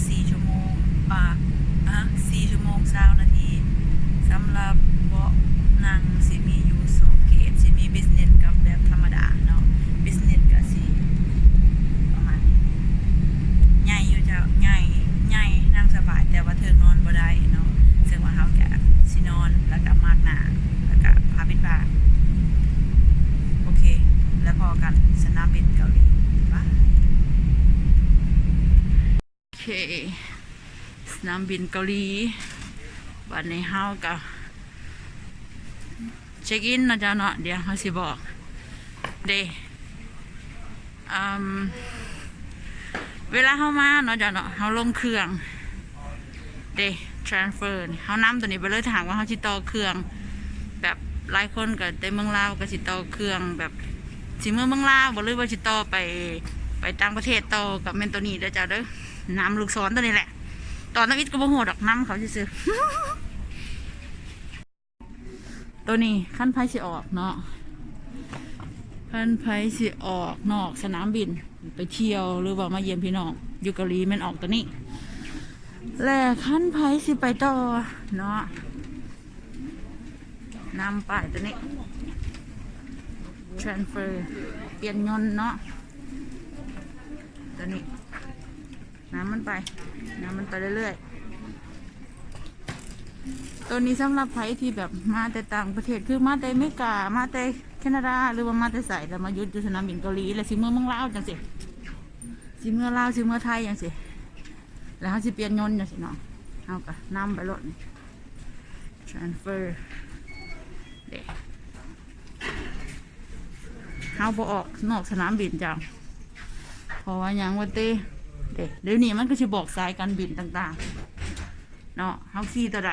ສີ່ຊົ່ວໂມງ ອາ ອາ ສີ່ຊົ່ວໂມງຊາວນາທີ. ສຳລັບເບາະນັ່ງຊິມີຢູ່ສອງເກດ ຊິມີ business ກັບແບບທຳມະດາເນາະ. business ກະຊິປະມານນີ້ ໃຫຍ່ຢູ່ເຈົ້າ ໃຫຍ່ ໃຫຍ່ ນັ່ງສະບາຍ ແຕ່ວ່າເທິງນອນບໍ່ໄດ້ເນາະ. ເຊິ່ງວ່າເຮົາກະຊິນອນ ແລ້ວກະມາດໜ້າ ແລ້ວກະຜ້າປິດປາກ. ໂອເຄ ແລ້ວພໍ້ກັນສະໜາມບິນເກົາຫຼີ. ບາຍ. ໂອເຄ ສະໜາມບິນເກົາຫຼີ. ບາດນີ້ເຮົາກະເຊັກອິນເນາະເຈົ້າເນາະ. ດຽວເຮົາຊິບອກເດ້ ອາ ເວລາເຮົາມາເນາະເຈົ້າເນາະ ເຮົາລົງເຄື່ອງເດ້ transfer ນີ້ ເຮົານຳໂຕນີ້ໄປເລີຍ. ຖ້າຫາກວ່າເຮົາຊິຕໍ່ເຄື່ອງ ແບບຫຼາຍຄົນກະແຕ່ເມືອງລາວກະຊິຕໍ່ເຄື່ອງ ແບບຊິເມືອເມືອງລາວບໍ ຫຼືວ່າຊິຕໍ່ໄປ ໄປຕ່າງປະເທດຕໍ່ ກະແມ່ນໂຕນີ້ເດີເຈົ້າເດີ. ນຳລູກສອນໂຕນີ້ແຫຼະ ຕໍ່ນຳອິດກະບໍ່ຮູ້ດອກ ນຳເຂົາຊື່ໆ. ໂຕນີ້ຄັນໃຜຊິອອກເນາະ ຄັນໃຜຊິອອກນອກສະໜາມບິນໄປທ່ຽວ ຫຼືວ່າມາຢ້ຽມພີ່ນ້ອງຢູ່ເກົາຫຼີ ແມ່ນອອກໂຕນີ້. ແລະຄັນໃຜຊິໄປຕໍ່ເນາະ ນຳປ້າຍໂຕນີ້ transfer ປ່ຽນຍົນເນາະ ໂຕນີ້ ນຳມັນໄປ ນຳມັນໄປເລື້ອຍໆ. ໂຕນີ້ສຳລັບໃຜທີ່ແບບມາແຕ່ຕ່າງປະເທດ ຄືມາແຕ່ອາເມລິກາ ມາແຕ່ແຄນາດາ ຫຼືວ່າມາແຕ່ໃສ ແລ້ວມາຢຸດຢູ່ສະໜາມບິນເກົາຫຼີ ແລ້ວຊິເມືອເມືອງລາວຈັ່ງຊີ້ ຊິເມືອລາວ ຊິເມືອໄທຈັ່ງຊີ້ ແລ້ວເຮົາຊິປ່ຽນຍົນຈັ່ງຊີ້ເນາະ ເຮົາກະນຳໄປໂລດນີ້ transfer ເດ້. ເຮົາບໍ່ອອກນອກສະໜາມບິນເຈົ້າ ເພາະວ່າຫຍັງວະຕິ ເດ້ ດຽວນີ້ມັນກະຊິບອກສາຍການບິນຕ່າງໆເນາະ ເຮົາຂີ່ໂຕໃດ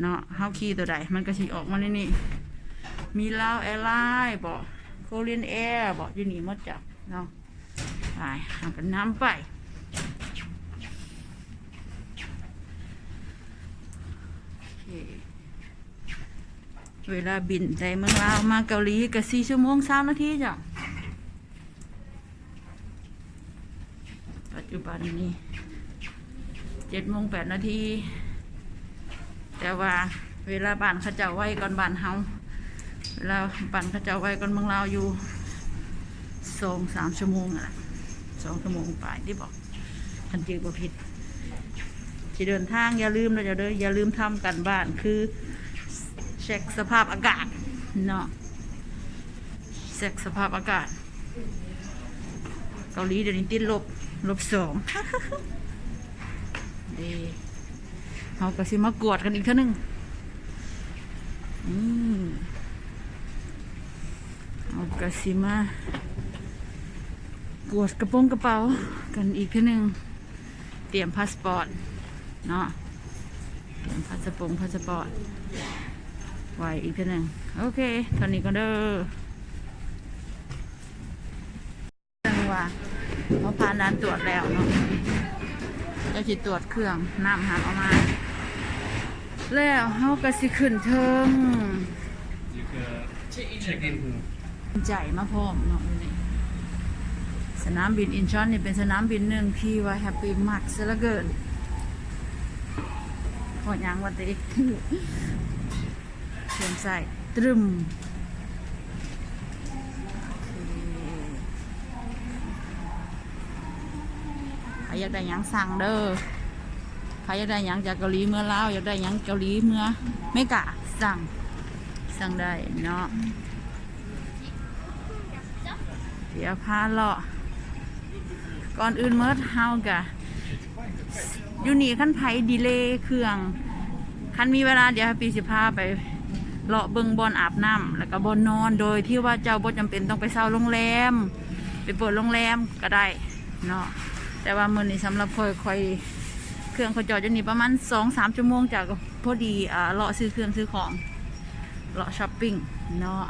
ເນາະ ເຮົາຂີ່ໂຕໃດ ມັນກະຊິອອກມາໃນນີ້ ມີລາວແອລາຍບໍ ໂຄລຽນແອບໍ ຢູ່ນີ້ໝົດເຈົ້າເນາະ. ໄປ ເຮົາກະນຳໄປ. ໂອເຄ ເວລາບິນແຕ່ເມືອງລາວມາເກົາຫຼີກະສີ່ຊົ່ວໂມງຊາວນາທີເຈົ້າ. ປັດຈຸບັນນີ້ເຈັດໂມງແປດນາທີ ແຕ່ວ່າເວລາບ້ານເຂົາເຈົ້າໄວກ່ອນບ້ານເຮົາ ເວລາບ້ານເຂົາເຈົ້າໄວກ່ອນເມືອງລາວຢູ່ສອງສາມຊົ່ວໂມງຫັ້ນລະ ສອງຊົ່ວໂມງປາຍຕິບໍ ຄັນຈື່ບໍ່ຜິດ. ຊິເດີນທາງຢ່າລືມເດີເຈົ້າເດີ ຢ່າລືມທຳການບ້ານ ຄືເຊັກສະພາບອາກາດເນາະ ເຊັກສະພາບອາກາດ. ເກົາຫຼີດຽວນີ້ຕິດລົບ ລົບສອງ ເດ້. ເຮົາກະຊິມາກວດກັນອີກເທື່ອໜຶ່ງ ອືມ ເຮົາກະຊິມາກວດກະໂປງກະເປົາກັນອີກເທື່ອໜຶ່ງ ຕຽມພາສປອດເນາະ ຕຽມພາສະປົງພາສະປອດໄວ້ອີກເທື່ອໜຶ່ງ. ໂອເຄ ເທົ່ານີ້ກ່ອນເດີ. ເຊິ່ງວ່າເຮົາຜ່ານດ່ານຕວດແລ້ວເນາະ ເຈົ້າຊິຕວດເຄື່ອງ ນ້ຳຫາກເອົາມາ ແລ້ວເຮົາກະຊິຂຶ້ນເທິງ ໃຈມາພ້ອມເນາະ. ສະໜາມບິນອິນຊອນນີ້ເປັນສະໜາມບິນໜຶ່ງທີ່ວ່າແຮັບປີ້ມັກເສຍເຫຼືອເກີນ ເພາະຫຍັງວະຕິ ເຄື່ອງໃຊ້ຕຶ້ມ. ໂອເຄ ໃຜຢາກໄດ້ຫຍັງສັ່ງເດີ ໃຜຢາກໄດ້ຫຍັງຈາກເກົາຫຼີເມືອລາວ ຢາກໄດ້ຫຍັງເກົາຫຼີເມືອເມກາ ສັ່ງ ສັ່ງໄດ້ເນາະ. ດຽວພາເລາະ ກ່ອນອື່ນໝົດເຮົາກະ ຢູ່ນີ້ຄັນໃຜດີເລເຄື່ອງ ຄັນມີເວລາ ດຽວໃຫ້ປີຊິພາໄປເລາະເບິ່ງບ່ອນອາບນ້ຳ ແລ້ວກະບ່ອນນອນ ໂດຍທີ່ວ່າເຈົ້າບໍ່ຈຳເປັນຕ້ອງໄປເຊົ່າໂຮງແຮມ ໄປເປີດໂຮງແຮມກະໄດ້ເນາະ. ແຕ່ວ່າມື້ນີ້ສຳລັບຂ້ອຍ ຂ້ອຍ ເຄື່ອງຂ້ອຍຈອດຢູ່ນີ້ປະມານສອງສາມຊົ່ວໂມງ ຈາກ ພໍດີ ອ່າ ເລາະຊື້ເຄື່ອງຊື້ຂອງ ເລາະຊັອບປິງເນາະ.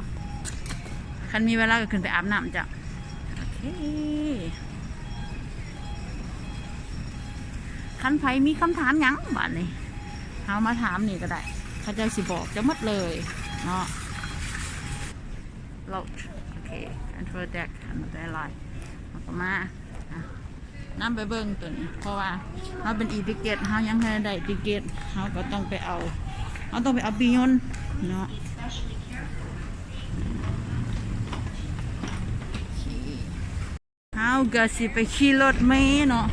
ຄັນມີເວລາກະຂຶ້ນໄປອາບນ້ຳເຈົ້າ. ໂອເຄ ຄັນໃຜມີຄຳຖາມຫຍັງບາດນີ້ ເຮົາມາຖາມນີ້ກະໄດ້ ເຂົາເຈົ້າຊິບອກເຈົ້າໝົດເລີຍເນາະ. ໂອເຄ transfer deck ອັນໃດຫຼາຍ ເຮົາກະມາ ອ່ະ ນຳໄປເບິ່ງໂຕນີ້ ເພາະວ່າເຮົາເປັນອີທິກເກັດ ເຮົາຍັງບໍ່ໄດ້ຕິກເກັດ ເຮົາກໍຕ້ອງໄປເອົາ ເຮົາຕ້ອງໄປເອົາປີ້ຍົນເນາະ. ເຮົາກໍຊິໄປຂີ່ລົດເມເນາະ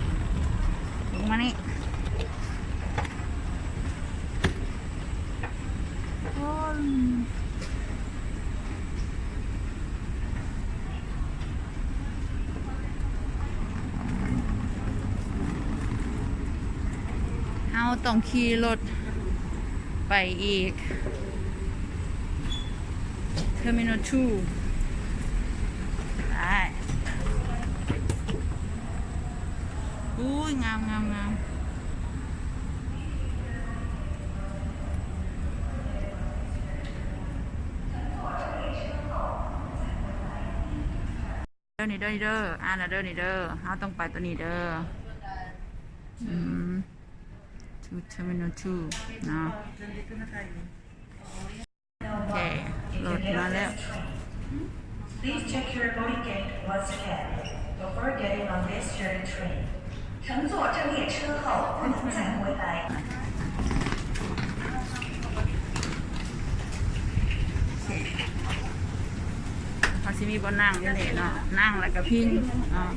ລົງມານີ້. ເຮົາຕ້ອງຂີ່ລົດໄປອີກ ເທີມິນອລທູ. ໄປ. ອຸ້ຍ ງາມໆໆ. ເດີນີ້ເດີ ນີ້ເດີ ອ່ານແລ້ວເດີນີ້ເດີ ເຮົາຕ້ອງໄປໂຕນີ້ເດີ ອືມ to terminal two ເນາະ. ໂອເຄ ລົດມາແລ້ວ. Please check your boarding gate once again before getting on this journey train. 乘坐这列车后不能再回来。 ເຮົາຊິມີບ່ອນນັ່ງຢູ່ນີ້ເນາະ ນັ່ງແລ້ວກໍພິງເນາະ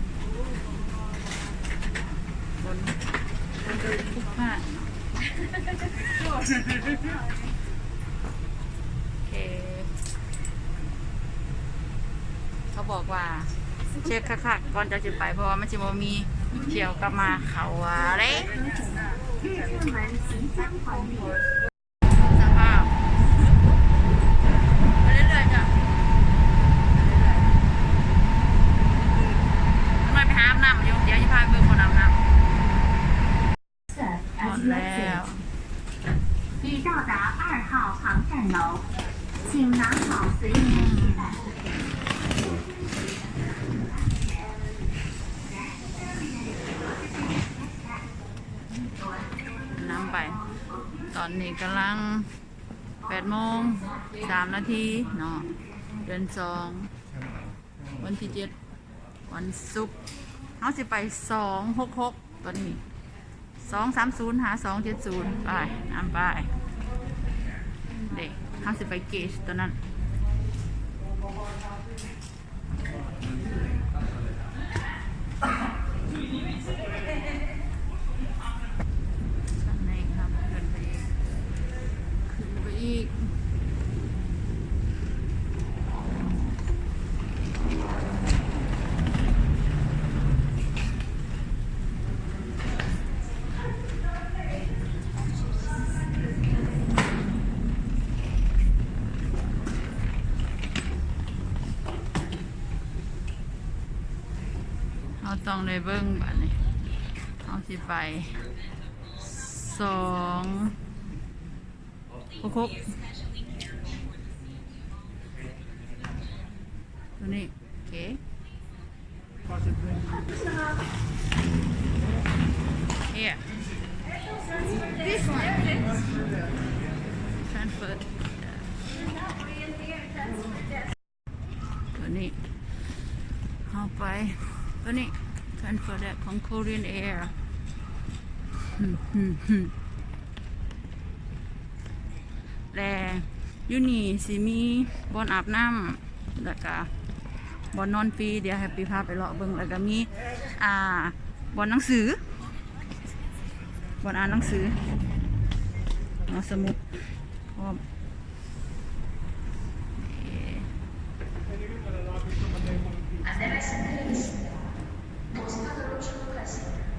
ຄົນ ຄົນເດີນພລຸກພາດເນາະ. ໂອເຄ ເຂົາບອກວ່າເຊັກຄັກໆກ່ອນເຈົ້າຊິໄປ ເພາະວ່າມັນຊິບໍ່ມີທ່ຽວກັບມາ ເຂົາວ່າເດ້. ສະພາບ ໄປເລື້ອຍໆ ຈ້ະ ໄປເລື້ອຍໆ ນ້ອຍໄປຫາອາບນ້ຳຢູ່ ດຽວຊິພາໄປເບິ່ງບ່ອນອາບນ້ຳ. ຮອດແລ້ວ. 已到达二号航站楼，请拿好随身携带物品。 ນຳໄປ ຕອນນີ້ກຳລັງແປດໂມງສາມນາທີເນາະ ເດືອນສອງ ວັນທີເຈັດ ວັນສຸກ ເຮົາຊິໄປສອງຫົກຫົກ ຕອນນີ້ ສອງສາມສູນ ຫາສອງເຈັດສູນ ໄປ ນຳໄປ ເດ້ ເຮົາຊິໄປເກດໂຕນັ້ນ. ເຮົາຕ້ອງໄດ້ເບິ່ງບາດນີ້ ເຮົາຊິໄປສອງຫົກຫົກ ໂຕນີ້ ໂອເຄ. Here. This one. Transfer. ໂຕນີ້ ເຮົາໄປ ໂຕນີ້ transfer ແລ້ວ ຂອງ Korean Air. ແລະ ຢູ່ນີ້ຊິມີບ່ອນອາບນ້ຳ ແລ້ວກະບ່ອນນອນຟຣີ ດຽວໃຫ້ປີພາໄປເລາະເບິ່ງ ແລ້ວກະມີ ອ່າ ບ່ອນໜັງສື ບ່ອນອ່ານໜັງສືເນາະ ສະໝຸດພ້ອມ.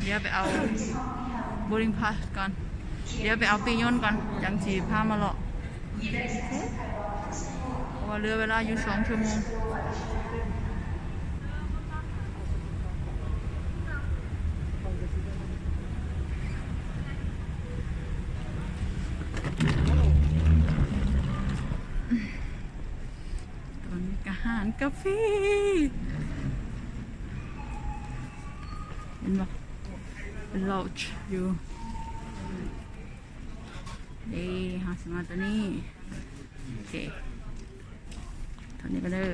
ດຽວໄປເອົາ boarding pass ກ່ອນ ດຽວໄປເອົາປີ້ຍົນກ່ອນ ຈັ່ງຊິພາມາເລາະ ເພາະວ່າເຫຼືອເວລາຢູ່ສອງຊົ່ວໂມງ. ຕອນນີ້ກະຮ້ານກາເຟ ເຫັນບໍ່? ເປັນ lounge ຢູ່ ເດ້ ເຮົາຊິມາໂຕນີ້ ໂອເຄ ໂຕນີ້ກະເດີ.